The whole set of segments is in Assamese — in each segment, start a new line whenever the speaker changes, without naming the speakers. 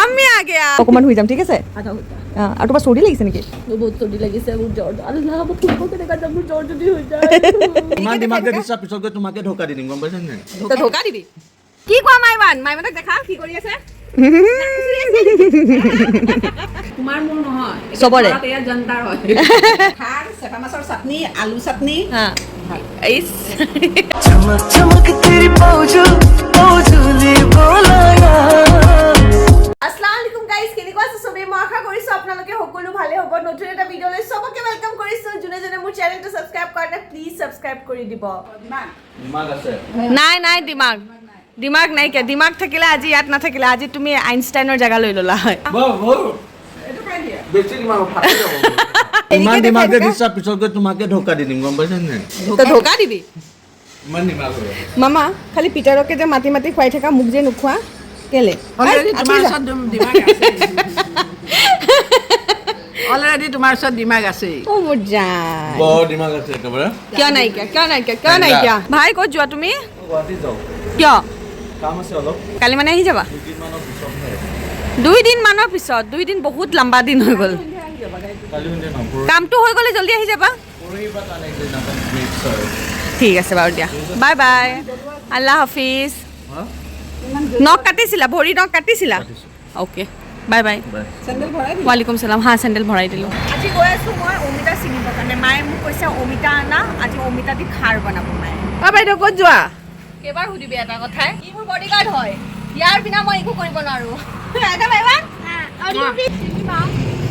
আমি আগে অকণমান শুই যাম, ঠিক আছে? আৰু তোমাৰ চৰ্দি লাগিছে নেকি?
মোৰ বহুত চৰ্দি লাগিছে, মোৰ জ্বৰ। আল্লাহ, মই ফুৰিব কেনেকুৱা যাম? মোৰ জ্বৰ যদি হৈ যায়।
ইমান দিমাগ যে দিছা, পিছত গৈ তোমাকে ধোকা দি দিম, গম পাইছা নাই?
তই ধোকা দিবি? কি কোৱা মাইমান? মাইমানক দেখা, কি কৰি আছে?
তোমাৰ মোৰ নহয়।
চবৰে।
ঘৰত এয়া জনতাৰ হয়।
খাৰ, চেপা মাছৰ চাটনি, আলু চাটনি।
হা, ইছ।
चमक चमक तेरी पौजू पौजूली बोलाया।
আসসালামু আলাইকুম গাইজ, কেনেকুৱা আছে চবেই? মই আশা কৰিছোঁ আপোনালোকে সকলো ভালে হ'ব। নতুন এটা ভিডিঅ'লৈ চবকে welcome কৰিছোঁ। যোনে যোনে মোৰ চেনেলটো ছাবস্ক্ৰাইব কৰা নাই, প্লিজ ছাবস্ক্ৰাইব কৰি দিব।
দিমাগ আছে।
নাই নাই, দিমাগ দিমাগ নাইকিয়া। দিমাগ থাকিলে আজি ইয়াত নাথাকিলে, আজি তুমি আইনষ্টাইনৰ জেগা লৈ ল'লা হয়।
বেছি দিমাগ ফাটি যাব। ইমান দিমাগ যে দিছা, পিছত গৈ তোমাকে ধোকা দি দিম, গম পাইছা নাই?
তই ধোকা দিবি?
ইমান দিমাগ হয়।
মামা, খালি পিটাৰকে যে মাতি মাতি খুৱাই থাকা, মোক যে নোখোৱা কেলে?
অলৰেডি তোমাৰ ওচৰত দিমাগ আছে। অলৰেডি তোমাৰ ওচৰত দিমাগ আছে।
অ' মোৰ জান।
বৰ দিমাগ আছে একেবাৰে।
কিয় নাইকিয়া? কিয় নাইকিয়া? কিয় নাইকিয়া? ভাই, ক'ত যোৱা তুমি?
গুৱাহাটী যাওঁ।
কিয়?
কাম আছে অলপ।
কালি মানে আহি যাবা?
দুদিনমানৰ পিছতহে।
2 দিনমানৰ পিছত? 2 দিন বহুত লম্বা দিন হৈ গ'ল।
কালি সন্ধিয়া নহয়।
কামটো হৈ গ'লে জল্দি আহি যাবা।
পৰহি বা তাৰ নেক্সট দিনাখন নিশ্চয়।
ঠিক আছে বাৰু, দিয়া, বাই বাই, আল্লাহ হাফিজ।
হা।
নখ কাটিছিলা? ভৰি নখ কাটিছিলা? Okay, bye bye.
বাই।
চেণ্ডেল ভৰাই দিলা?
ৱালিকুম চালাম। হা, চেণ্ডেল ভৰাই দিলোঁ। আজি গৈ আছোঁ মই অমিতা ছিঙিবৰ কাৰণে। মায়ে মোক কৈছে অমিতা আনা, আজি অমিতা দি খাৰ বনাব মায়ে।
অ বাইদেউ, ক'ত যোৱা?
কেইবাৰ সুধিবি এটা কথাই? ই মোৰ বডিগাৰ্ড হয়, ইয়াৰ বিনা মই একো কৰিব নোৱাৰো। এটা ভাইবা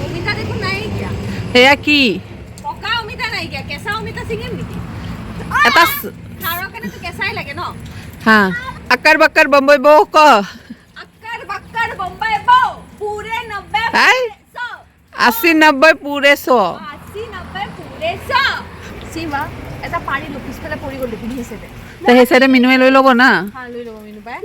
অমিতা দেখোন নাইকিয়া।
এয়া কি?
পকা অমিতা নাইকিয়া, কেঁচা অমিতা ছিঙিম নেকি?
এটা
খাৰৰ কাৰণেতো কেঁচাই লাগে ন?
হা, আকাৰ বাকাৰ বম্বই বৌ ক।
আক্কাৰ বাক্কাৰ বম্বাই বৌ, পুৰে 90।
হাই।
100।
80 90 পুৰে 100।
80 90 পুৰে 100। চিমা এটা পাৰিলো, পিছফালে পৰি গ'ল দেখোন সেই চাইডে।
সেই চাইডে মিনুৱে লৈ ল'ব না।
হা, লৈ ল'ব মিনু পাই।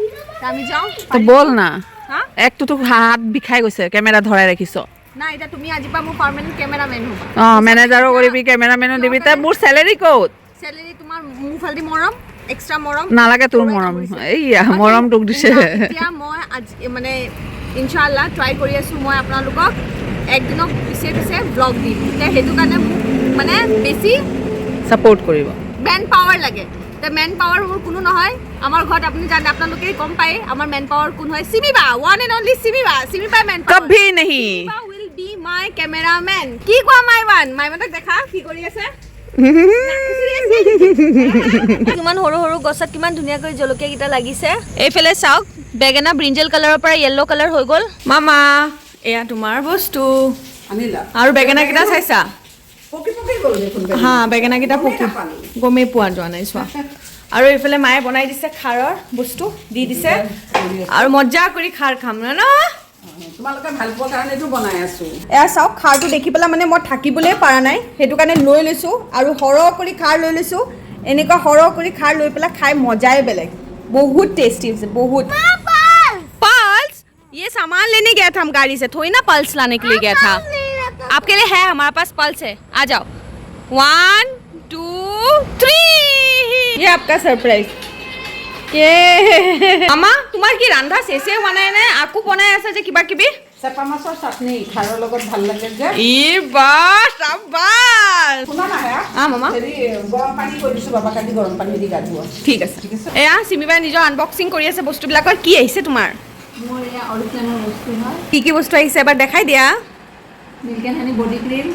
আমি যাওঁ।
তো ব'ল না।
হা?
একটোতো হাত বিষাই গৈছে, কেমেৰা ধৰাই ৰাখিছ।
নাই, এতিয়া তুমি আজিৰ পৰা মোৰ পাৰ্মানেণ্ট কেমেৰামেন হ'বা।
অ, মেনেজাৰো কৰিবি, কেমেৰামেনো দিবি, তই মোৰ চেলেৰি ক'ত?
চেলেৰি তোমাৰ মোৰ ফালেদি মৰম, এক্সট্ৰা মৰম।
নালাগে তোৰ মৰম। এইয়া মৰম তোক দিছে।
এতিয়া মই আজি মানে ইনশাআল্লাহ ট্ৰাই কৰি আছোঁ, মই আপোনালোকক একদিনৰ পিছে পিছে ব্লগ দিম। এতিয়া সেইটো কাৰণে মোক মানে বেছি
ছাপৰ্ট কৰিব।
মেন পাৱাৰ লাগে। এতিয়া মেন পাৱাৰ মোৰ কোনো নহয় আমাৰ ঘৰত। আপুনি জানে, আপোনালোকে গম পায় আমাৰ মেন পাৱাৰ কোন হয়। চিমিবা, ওৱান এণ্ড অনলি চিমিবা, চিমিবা মেন পাৱাৰ।
कभी नहीं।
Will be my cameraman. কি কোৱা মাইৱান? মাইৱানক দেখা, কি কৰি আছে? কিমান সৰু সৰু গছত কিমান ধুনীয়াকৈ জলকীয়া কেইটা লাগিছে। এইফালে চাওক, বেঙেনা ব্ৰিঞ্জেল কালাৰৰ পৰা য়েল্ল' কালাৰ হৈ গ'ল। মামা, এয়া তোমাৰ বস্তু।
আনিলা?
আৰু বেঙেনা কেইটা চাইছা?
পকি পকি গ'ল দেখোন।
হা, বেঙেনা কেইটা পকি, গমেই পোৱা যোৱা নাই, চোৱা। আৰু এইফালে মায়ে বনাই দিছে, খাৰৰ বস্তু দি দিছে আৰু মজা কৰি খাৰ খাম ন।
তোমালোকে ভাল পোৱাৰ কাৰণেতো বনাই আছো।
এয়া চাওক, খাৰটো দেখি পেলাই মানে মই থাকিবলৈ পৰা নাই, সেইটো কাৰণে লৈ লৈছোঁ আৰু সৰহ কৰি খাৰ লৈ লৈছোঁ। এনেকুৱা সৰহ কৰি খাৰ লৈ পেলাই খাই মজাই বেলেগ, বহুত টেষ্টি হৈছে, বহুত। पल्स, ये सामान लेने गया था हम गाड़ी से, थोड़ी ना पल्स लाने के लिए गया था। आपके लिए है, हमारे पास पल्स है। आ जाओ, वन टू थ्री, ये आपका सरप्राइज কে। মামা, তোমাৰ কি ৰান্ধা শেষে হোৱা নাই নে? আকৌ বনাই আছে যে কিবা কিবি?
চেপা মাছৰ চাটনি খাৰৰ লগত ভাল লাগে যে।
ই বা, চাবাছ।
শুনা না, সেয়া
আ মামা।
হেৰি, গৰম পানী কৰি দিছো বাবাক, আজি গৰম পানী দি গা ধোৱা।
ঠিক আছে। এয়া চিমিবাই নিজৰ আনবক্সিং কৰি আছে বস্তুবিলাকৰ। কি আহিছে তোমাৰ?
মোৰ এয়া অৰিফ্লেমৰ বস্তু হয়।
কি কি বস্তু আহিছে এবাৰ দেখাই দিয়া।
Milk and honey body cream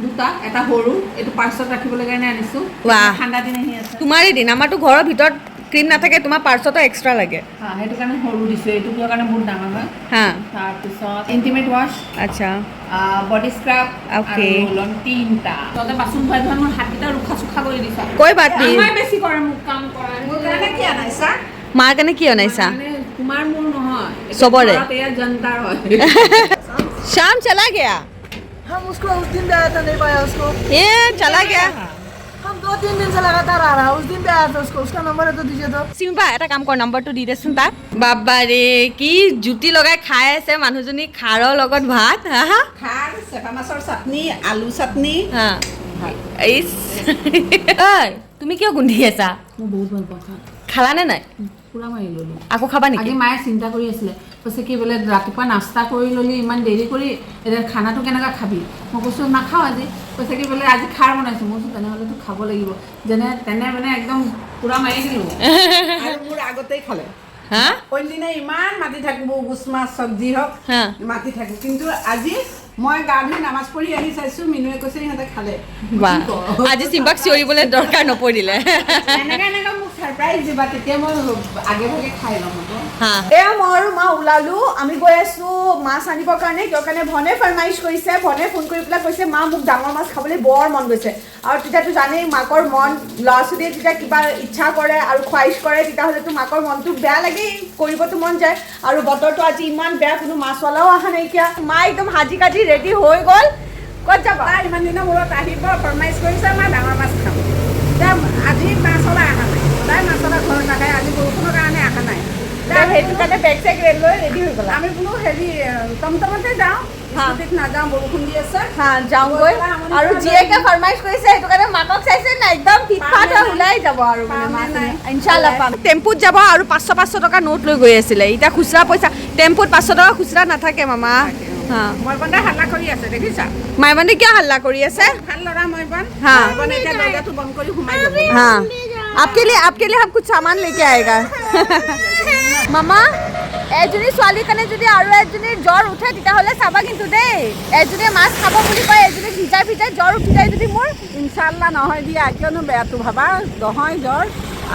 দুটা, এটা সৰু, এইটো পাৰ্চত ৰাখিবলৈ কাৰণে আনিছোঁ।
ৱাহ।
ঠাণ্ডা দিন আহি আছে।
তোমাৰে দিন, আমাৰতো ঘৰৰ ভিতৰত ক্ৰীম নাথাকে, তোমাৰ পাৰ্চতো এক্সট্ৰা লাগে।
হা, সেইটো কাৰণে সৰু দিছোঁ, এইটো কিহৰ কাৰণে বহুত ডাঙৰ হয়। তাৰপিছত ইণ্টিমেট ৱাছ, বডি স্ক্ৰাব আৰু ৰোল তিনিটা। তহঁতে বাচন ধুৱাই ধুৱাই মোৰ হাতকেইটা ৰুখা চুখা কৰি দিছা।
कोई बात नहीं।
আমাৰ বেছি কৰে মোক কাম কৰাই।
মোৰ কাৰণে কি আনাইছা?
মাৰ কাৰণে কি অনাইছা?
মানে তোমাৰ মোৰ নহয়।
চবৰে।
ঘৰত এয়া জনতাৰ হয়।
श्याम चला गया।
हम उसको उस दिन भी आया था, नहीं पाया उसको।
ये चला गया।
हम 2-3 दिन से लगातार आ रहा है, उस दिन भी आया था उसको। उसका नंबर है तो दीजिए तो।
চিম্পা, এটা কাম কৰ, নম্বৰটো দি দেচোন তাক। বাবাৰে, কি জুতি লগাই খাই আছে মানুহজনী খাৰৰ লগত ভাত। হা হা।
খাৰ, চেপা মাছৰ চাটনি, আলু চাটনি।
হা, ইচ। ঐ, তুমি কিয় গোন্ধি আছা?
মই বহুত ভাল পাওঁ খাই।
খালানে নাই?
পুৰা মাৰি ল'লো।
আকৌ খাবা নেকি?
আজি মায়ে চিন্তা কৰি আছিলে, কৈছে কি বোলে ৰাতিপুৱা নাস্তা কৰি ল'লি ইমান দেৰি কৰি, এতিয়া খানাটো কেনেকুৱা খাবি? মই কৈছোঁ নাখাওঁ আজি। কৈছে কি বোলে আজি খাৰ বনাইছোঁ। মই কৈছোঁ তেনেহ'লেতো খাব লাগিব। যেনে তেনে মানে একদম পূৰা মাৰি দিলোঁ
আৰু মোৰ আগতেই খালে।
হা।
অইনদিনা ইমান মাতি থাকোঁ, গোচ মাছ চব্জি হওক
হা।
মাতি থাকোঁ, কিন্তু আজি মই গা ধুই নামাজ পঢ়ি আহি চাইছোঁ, মিনুৱে কৈছে ইহঁতে খালে।
বাহ, আজি চিম্বাক চিঞৰিবলৈ দৰকাৰ নপৰিলে।
এনেকা এনেকা মোক ছাৰপ্ৰাইজ দিবা, তেতিয়া মই আগে ভাগে খাই ল'ম আকৌ।
এয়া মই আৰু মা ওলালো, আমি গৈ আছো মাছ আনিবৰ কাৰণে। কিয় কাৰণে ভনে ফৰমাইশ কৰিছে, ভনে ফোন কৰি পেলাই কৈছে মা মোক ডাঙৰ মাছ খাবলৈ বৰ মন গৈছে। আৰু তেতিয়াতো জানেই মাকৰ মন, ল'ৰা ছোৱালীয়ে যেতিয়া কিবা ইচ্ছা কৰে আৰু খোৱাইছ কৰে তেতিয়াহ'লেতো মাকৰ মনটো বেয়া লাগেই, কৰিবতো মন যায়। আৰু বতৰটো আজি ইমান বেয়া, কোনো মাছৱালাও অহা নাইকিয়া। মা একদম সাজি কাজি ৰেডি হৈ গ'ল। ক'ত যাবা?
তাই ইমান দিনৰ মূৰত আহিব, ফৰমাইশ কৰিছে মা ডাঙৰ মাছ খাম। এতিয়া আজি মাছৱালা অহা নাই, সদায় মাছৱালা ঘৰত নাখায়, আজি বৰষুণৰ কাৰণে অহা নাই।
সেইটো কাৰণে বেগ চেগ লৈ ৰেডি হৈ গ'লা।
আমি বোলো হেৰি টমটমতে যাওঁ, স্কুটিত নাযাওঁ, বৰষুণ দি আছে।
হা, যাওঁগৈ। আৰু জীয়েকে ফৰমাইশ কৰিছে, সেইটো কাৰণে মাকক চাইছে নাই, একদম ফিটফাট হৈ ওলাই যাব আৰু মানে মাছ ইনশাআল্লাহ পাম। টেম্পুত যাব আৰু 500 500 টকা নোট লৈ গৈ আছিলে। এতিয়া খুচৰা পইচা টেম্পুত 500 টকা খুচৰা নাথাকে মামা। হা,
মইবন্দে হাল্লা কৰি আছে দেখিছা?
মাইবন্দে কিয় হাল্লা কৰি আছে?
ভাল ল'ৰা মইবন।
হা।
মইবন এতিয়া দৰ্জাটো বন্ধ কৰি সোমাই যাব।
हाँ, आपके लिए हम कुछ सामान लेके आएगा। মামা, এজনী ছোৱালীৰ কাৰণে যদি আৰু এজনীৰ জ্বৰ উঠে তেতিয়াহ'লে চাবা কিন্তু দেই। এজনীয়ে মাছ খাব বুলি কয়, এজনীক ভিজাই ভিজাই জ্বৰ উঠি যায় যদি মোৰ।
ইনশাআল্লাহ নহয় দিয়া, কিয়নো বেয়াটো ভাবা নহয় জ্বৰ।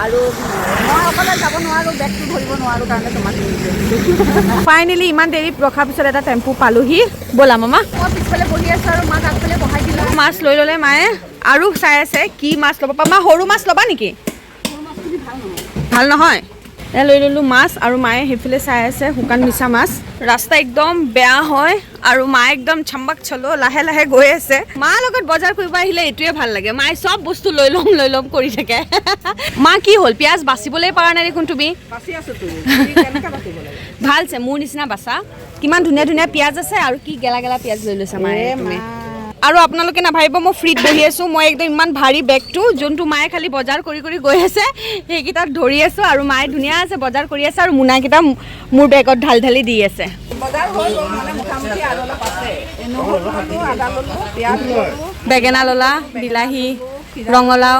আৰু মই অকলে যাব নোৱাৰোঁ, বেগটো ধৰিব নোৱাৰোঁ কাৰণে তোমাক
ফাইনেলি ইমান দেৰি ৰখাৰ পিছত এটা টেম্পু পালোহি। ব'লা মামা, মই পিছফালে বহি আছোঁ আৰু মাক আগফালে বহাই দিলোঁ। মাছ লৈ ল'লে মায়ে আৰু চাই আছে কি মাছ ল'ব। মা সৰু মাছ ল'বা নেকি? ভাল নহয়। এ লৈ ল'লোঁ মাছ আৰু মায়ে সেইফালে চাই আছে শুকান মিছা মাছ। ৰাস্তা একদম বেয়া হয় আৰু মায়ে একদম চম্বাক চলো লাহে লাহে গৈ আছে। মাৰ লগত বজাৰ কৰিব আহিলে এইটোৱে ভাল লাগে, মায়ে চব বস্তু লৈ ল'ম লৈ ল'ম কৰি থাকে। মা কি হ'ল, পিঁয়াজ বাচিবলৈ পৰা নাই দেখোন তুমি?
বাচি আছো তুমি কেনেকৈ বাচিব লাগে?
ভালছে মোৰ নিচিনা বাচা। কিমান ধুনীয়া ধুনীয়া পিঁয়াজ আছে আৰু কি গেলা গেলা পিঁয়াজ লৈ লৈছা মায়ে তুমি। আৰু আপোনালোকে নাভাবিব মই ফ্ৰীত বহি আছোঁ, মই একদম ইমান ভাৰী বেগটো যোনটো মায়ে খালি বজাৰ কৰি কৰি গৈ আছে সেইকেইটাত ধৰি আছোঁ। আৰু মায়ে ধুনীয়া আছে বজাৰ কৰি আছে আৰু মোনাকেইটা মোৰ বেগত ঢালি ঢালি দি আছে।
বজাৰ হৈ গ'ল মানে মোটামুটি আৰু অলপ আছে। নহৰু ল'লোঁ, আদা ল'লোঁ, পিঁয়াজ ল'লোঁ,
বেঙেনা ল'লা, বিলাহী, ৰঙালাও,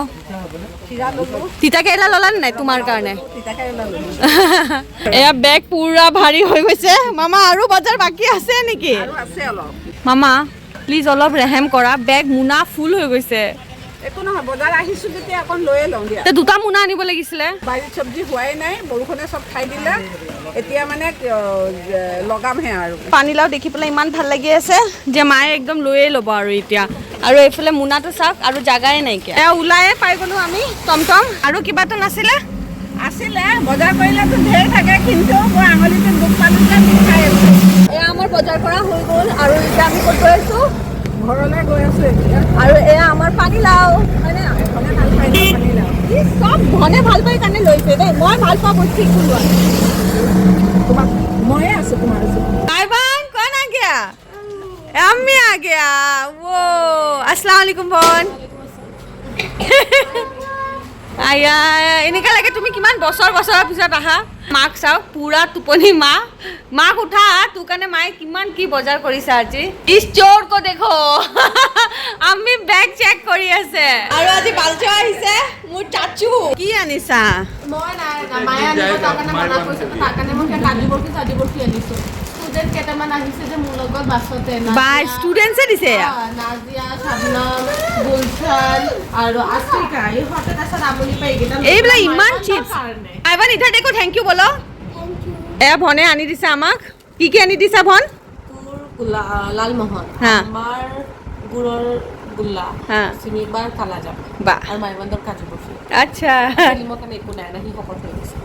জিৰা ল'লোঁ,
তিতা কেৰেলা ল'লা নে নাই তোমাৰ কাৰণে?
তিতা কেৰেলা ল'লোঁ।
এয়া বেগ পুৰা ভাৰী হৈ গৈছে মামা। আৰু বজাৰ বাকী আছে নেকি?
আৰু আছে অলপ।
মামা প্লিজ অলপ ৰেহেম কৰা, বেগ মোনা ফুল হৈ গৈছে।
একো নহয়, বজাৰ আহিছোঁ যেতিয়া অকণ লৈয়ে লওঁ দিয়া।
তে দুটা মোনা আনিব লাগিছিলে।
বাৰীত চব্জি হোৱাই নাই, বৰষুণে চব খাই দিলে। এতিয়া মানে লগামহে আৰু।
পানীলাও দেখি পেলাই ইমান ভাল লাগি আছে যে মায়ে একদম লৈয়ে ল'ব আৰু এতিয়া। আৰু এইফালে মোনাটো চাওক আৰু জাগাই নাইকিয়া। এয়া ওলায়ে পাই গ'লো আমি টমটম। আৰু কিবাটো নাছিলে?
আছিলে, বজাৰ কৰিলেতো ঢেৰ থাকে, কিন্তু মই আঙুলিটোত দুখ পালোঁ যে খাই আছোঁ।
এয়া আমাৰ বজাৰ কৰা হৈ গ'ল আৰু এতিয়া আমি ক'ত গৈ আছোঁ?
ঘৰলৈ গৈ আছোঁ এতিয়া।
আৰু এয়া আমাৰ পানীলাও হয়নে?
ধনে ভাল পাই ন পানীলাও?
ই চব ধনে ভাল পাই কাৰণে লৈছে দেই, মই ভাল পোৱা বস্তু একো লোৱা নাই।
তোমাক ময়ে আছোঁ তোমাৰ ওচৰত।
भाईबान कौन आ गया? अम्मी आ गया। वो अस्सलाम वालेकुम भन। আয়া এনেকুৱা লাগে তুমি কিমান বছৰ বছৰৰ পিছত আহা। মাক চাওক পুৰা টোপনি। মা মাক উঠা, তোৰ কাৰণে মায়ে কিমান কি বজাৰ কৰিছে আজি। ইছ চোৰ কো দেখো, আমি বেগ চেক কৰি আছে। আৰু আজি বালচো আহিছে মোৰ চাচু। কি আনিছা?
মই নাই, মায়ে আনিব, তাৰ কাৰণে মানা কৰিছে, তাৰ কাৰণে মই কাজু বৰফি চাজু বৰফি আনিছোঁ। ষ্টুডেণ্ট কেইটামান আহিছে যে মোৰ লগত বাছতে।
বা ষ্টুডেণ্টছে দিছে এয়া?
নাজিয়া, শাবনম, গুলশান আৰু আফ্ৰিকা, ইহঁতে তাৰপিছত আমনি পাই এইকেইটা লৈ
এইবিলাক
পেলাই
ইমান
মাইবানৰ
চিপছ।
কাৰণে।
আইবান ইধৰ দেখো, thank U বলো। এয়া ভনে আনি দিছে আমাক। কি কি আনি দিছা ভন?
তোৰ গোলা লালমোহন,
হা।
আমাৰ গুৰৰ গোল্লা,
হা।
চিমিবাৰ কালাজাম
বাহ।
আৰু মাইবান্দৰ কাজু বৰফি।
আচ্ছা,
চেলিমৰ কাৰণে একো নাই, সি শকত হৈ গৈছে।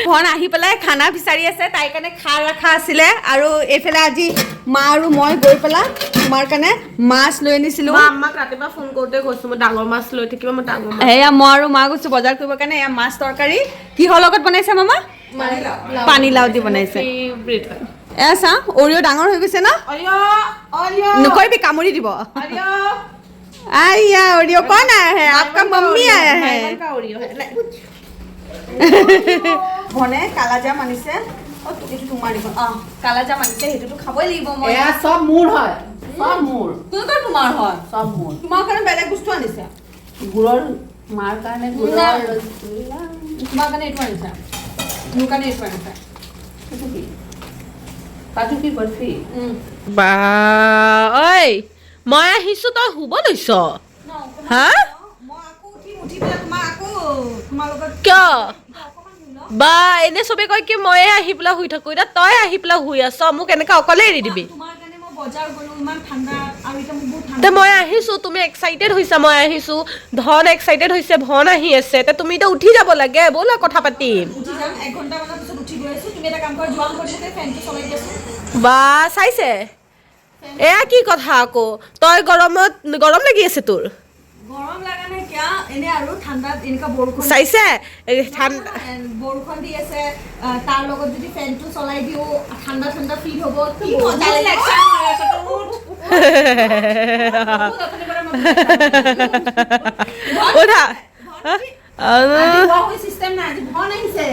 ভন আহি পেলাই খানা বিচাৰি আছে, তাইৰ কাৰণে খাৰ ৰখা আছিলে। আৰু এইফালে আজি মা আৰু মই গৈ পেলাই তোমাৰ কাৰণে মাছ লৈ আনিছিলো।
মই আম্মাক ৰাতিপুৱা ফোন কৰোঁতে কৈছো মই ডাঙৰ মাছ লৈ থাকিবা, মই ডাঙৰ মাছ।
এয়া মই আৰু মা গৈছো বজাৰ কৰিবৰ কাৰণে। এয়া মাছ তৰকাৰী কিহৰ লগত বনাইছে মামা? পানীলাও দি বনাইছে।
ফেভৰেট হয়।
এয়া চা, অৰিঅ' ডাঙৰ হৈ গৈছে ন? নকৰিবি, কামুৰি দিব। आया ओरियो, कौन आया है? आपका मम्मी आया है। ভনে কালাজাম আনিছে। অ, এইটো তোমাৰ দেখোন। অ, কালাজাম আনিছে, সেইটোতো খাবই লাগিব মই।
এয়া চব মোৰ হয়, চব মোৰ।
কেনেকুৱা তোমাৰ হয়?
চব মোৰ।
তোমাৰ কাৰণে বেলেগ বস্তু আনিছে।
গুৰৰ মাৰ কাৰণে গুৰৰ
না।
ৰসগোল্লা।
তোমাৰ কাৰণে এইটো আনিছে, মোৰ কাৰণে এইটো আনিছে।
সেইটো কি? কাজু কি বৰফি?
বা ঐ, মই আহিছো, তই শুব লৈছ হা?
মই আকৌ উঠিম, উঠি পেলাই তোমাৰ আকৌ তোমাৰ লগত।
কিয় বা? এনে চবে কয় কি ময়ে আহি পেলাই শুই থাকো, এতিয়া তই আহি পেলাই শুই আছ। মোক এনেকে অকলে এৰি দিবি?
তোমাৰ কাৰণে মই বজাৰ গ'লো ইমান ঠাণ্ডা আৰু এতিয়া মোক বহুত
তে
ঠাণ্ডা।
মই আহিছো, তুমি এক্সাইটেড হৈছা মই আহিছো, ধন এক্সাইটেড হৈছে, ভন আহি আছে। তে তুমি এতিয়া উঠি যাব লাগে, ব'লা কথা পাতিম।
উঠি যাম, 1 ঘণ্টা মানৰ পিছত উঠি গৈ আছো। তুমি এটা কাম কৰা, যোৱা ঘৰতে ফেনটো চলাই দিয়াচোন।
বা চাইছে, এয়া কি কথা আকৌ? তই গৰমত গৰম লাগি আছে তোৰ?
গৰম লগা নাই কিয়, এনে আৰু ঠাণ্ডাত এনেকুৱা বৰষুণ
চাইছে, এই ঠাণ্ডা
বৰষুণ দি আছে, তাৰ লগত যদি ফেনটো চলাই দিওঁ, ঠাণ্ডা ঠাণ্ডা ফিল হ'ব, কি মজা লাগিব।
উঠা।
চিষ্টেম নাই, আজি ভন আহিছে।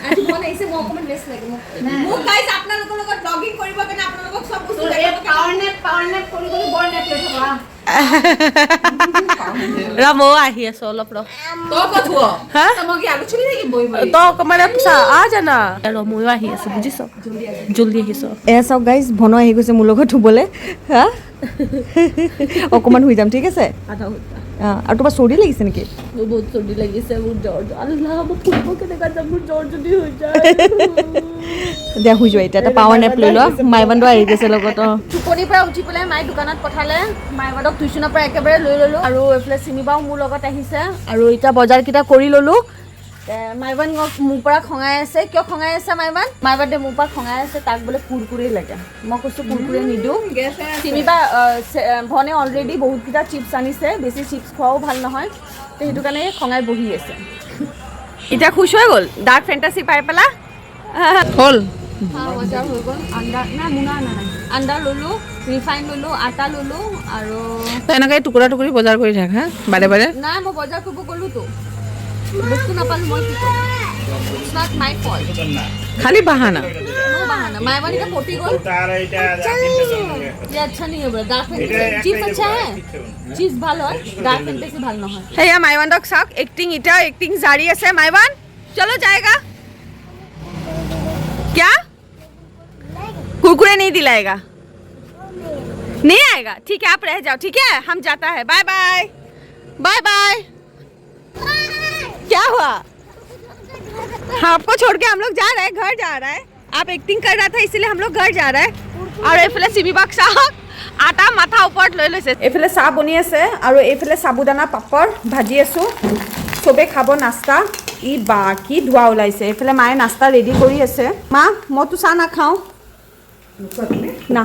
আজি মন আহিছে, মই অকণমান ৰেষ্ট লাগে মোক। মোক গাইজ আপোনালোকৰ লগত ব্লগিং কৰিবৰ কাৰণে, আপোনালোকক চব বস্তু
তোৰ এই
দেখাবৰ কাৰণে।
পাৱাৰ নেপ কৰি কৰি বৰ নেপ লৈ থকা।
ৰ, ময়ো আহি আছো, অলপ ৰ।
তই ক'ত শুৱ?
হা?
মই কি আগত চলি থাকিম বহি বহি?
তই অকণমান চা, আ জানা ৰ, ময়ো আহি আছো, বুজিছ? জল্দি আহিছ।
এয়া চাওক গাইজ, ভন আহি গৈছে মোৰ লগত শুবলৈ। হা, অকণমান শুই যাম, ঠিক আছে? আৰু তোমাৰ চৰ্দি লাগিছে নেকি?
মোৰ বহুত চৰ্দি লাগিছে, মোৰ জ্বৰ। আল্লাহ, মই ফুৰিব কেনেকুৱা যাম? মোৰ জ্বৰ যদি হৈ যায়।
দিয়া, শুই যোৱা এতিয়া, এটা পাৱাৰ নেপ লৈ লোৱা। মাইবান্দো আহি গৈছে লগত। অঁ, টোপনিৰ পৰা উঠি পেলাই মায়ে দোকানত পঠালে। মাইবান্দক টিউশ্যনৰ পৰা একেবাৰে লৈ ল'লোঁ আৰু এইফালে চিমিবাও মোৰ লগত আহিছে আৰু এতিয়া বজাৰকেইটা কৰি ল'লোঁ। মাইবান মোৰ পৰা খঙাই আছে। কিয় খঙাই আছে মাইবান? মাইবানে মোৰ পৰা খঙাই আছে, তাক বোলে কুৰকুৰে লাগে। মই কৈছোঁ কুৰকুৰে নিদিওঁ। চিমিবা ভনে অলৰেডি বহুতকেইটা চিপছ আনিছে, বেছি চিপছ খোৱাও ভাল নহয়, তো সেইটো কাৰণে খঙাই বহি আছে। এতিয়া খুচ হৈ গ'ল ডাৰ্ক ফেণ্টাচি পাই পেলা।
হ'ল।
বজাৰ হৈ গ'ল। আণ্ডা নাই, মোনা আনা নাই। আণ্ডা ল'লোঁ, ৰিফাইন ল'লোঁ, আটা ল'লোঁ আৰু
তই এনেকৈ টুকুৰা টুকুৰি বজাৰ কৰি থাক হা, বাৰে বাৰে।
নাই, মই বজাৰ কৰিব গ'লোতো, বস্তু নাপালোঁ, মই কি কৰিম? It's not my fault.
খালি বাহানা।
নো বাহানা। मायवानी का पोटी गोल। ये अच्छा नहीं है बोला। डार्क फैंटेसी चिप्स अच्छा है, চিপছ ভাল হয়, ডাৰ্ক ফেণ্টাচি ভাল নহয়। সেয়া মাইৱানক চাওক, এক্টিং, এতিয়াও এক্টিং জাৰি আছে। মাইৱান, चलो जाएगा क्या? कुरकुरे नहीं दिलाएगा? नहीं आएगा, ठीक है, आप रह जाओ, ठीक है, हम जाता है। Bye bye, bye bye. क्या हुआ? हाँ, आपको छोड़ के हम लोग जा रहे हैं, घर जा रहा है। आप एक्टिंग कर रहा था, इसीलिए हम लोग घर जा रहा है। আৰু এইফালে চিমিবাক চাওক, আটা মাথা ওপৰত লৈ লৈছে। এইফালে চাহ বনি আছে আৰু এইফালে সাবুদানা পাপৰ ভাজি আছোঁ। চবে খাব নাস্তা। ই বা, কি ধোঁৱা ওলাইছে! এইফালে মায়ে নাস্তা ৰেডি কৰি আছে। মা, মইতো চাহ নাখাওঁ না।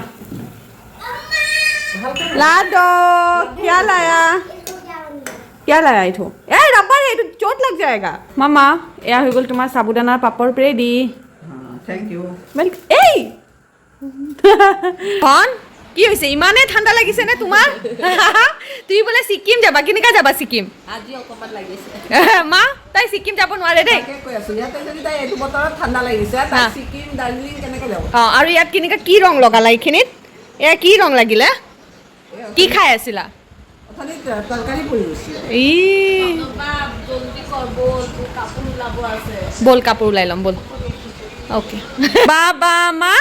लाडो, क्या लाया? क्या लाया? এইটো এই ৰবাৰ, এইটো चोट लग जाएगा। মামা, এয়া হৈ গ'ল তোমাৰ সাবুদানাৰ পাপৰ ৰেডি।
Thank U.
এই ধন, কি হৈছে? ইমানেই ঠাণ্ডা লাগিছে নে তোমাৰ? তুমি বোলে ছিকিম যাবা, কেনেকা যাবা ছিকিম?
আজি অকণমান লাগিছে।
মা, তাই ছিকিম যাব নোৱাৰে দেই।
তাকে কৈ আছো, ইয়াতে যদি তাই এইটো বতৰত ঠাণ্ডা লাগিছে, তাই ছিকিম, দাৰ্জিলিং কেনেকে যাব?
অঁ, আৰু ইয়াত কেনেকা কি ৰং লগালা এইখিনিত? এয়া কি ৰং লাগিলে? কি খাই আছিলা?
অথনি তৰকাৰী পৰি গৈছিলে।
ই।
জলদি কৰ, বল, তোৰ কাপোৰ ওলাব আছে।
ব'ল, কাপোৰ ওলাই ল'ম, ব'ল। অ'কে বা বা মা,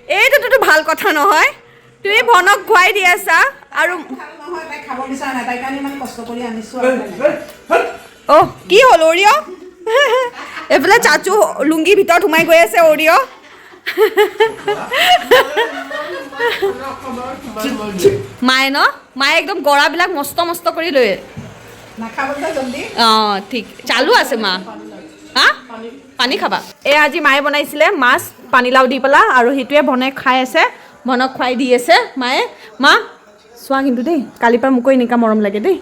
এইটোতো ভাল কথা নহয়। তুমি ভনক খুৱাই দি আছা আৰু
ভাল নহয়, তাই খাব বিচৰা নাই, তাই কাৰণে ইমান কষ্ট কৰি আনিছো আৰু।
অ', কি হ'ল অৰিয়? এইফালে চাচু লুংগি ভিতৰত সোমাই গৈ আছে অৰিয়। মায়ে ন, মায়ে একদম গৰাবিলাক মস্ত মস্ত কৰি লৈ
নাখাব যে জল্দি।
অঁ, ঠিক, চালু আছে মা। হা, পানী খাবা? এই আজি মায়ে বনাইছিলে মাছ পানীলাও দি পেলা আৰু সেইটোৱে ভনে খাই আছে, ভনক খুৱাই দি আছে মায়ে। মা, চোৱা কিন্তু দেই, কালিৰ পৰা মোকো এনেকুৱা মৰম লাগে দেই।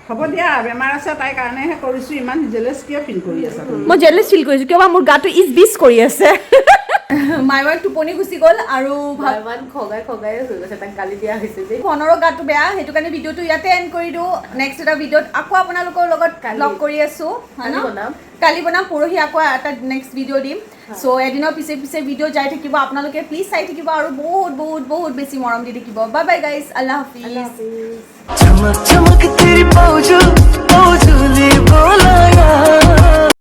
হ'ব দিয়া, বেমাৰ আছে তাইৰ কাৰণেহে কৰিছোঁ। ইমান জেলেছ কিয় ফিল কৰি আছা তুমি?
মই জেলেছ ফিল কৰিছোঁ কিয় বা, মোৰ গাটো ইচ বিচ কৰি আছে। মাইৱান টোপনি গুচি গ'ল আৰু
ইমান খগাই খগাই হৈ গৈছে, তাক গালি দিয়া হৈছে যে।
ফোনৰো গাটো বেয়া, সেইটো কাৰণে ভিডিঅ'টো ইয়াতে এণ্ড কৰি দিওঁ। নেক্সট এটা ভিডিঅ'ত আকৌ আপোনালোকৰ লগত লগ কৰি আছোঁ, হয় ন?
কালি বনাম।
কালি বনাম, পৰহি আকৌ এটা নেক্সট ভিডিঅ' দিম। চ' এদিনৰ পিছে পিছে ভিডিঅ' যাই থাকিব, আপোনালোকে প্লিজ চাই থাকিব আৰু বহুত বহুত বহুত বেছি মৰম দি থাকিব। Bye bye guys, Allah Hafiz.
चमक चमक तेरी पौजू।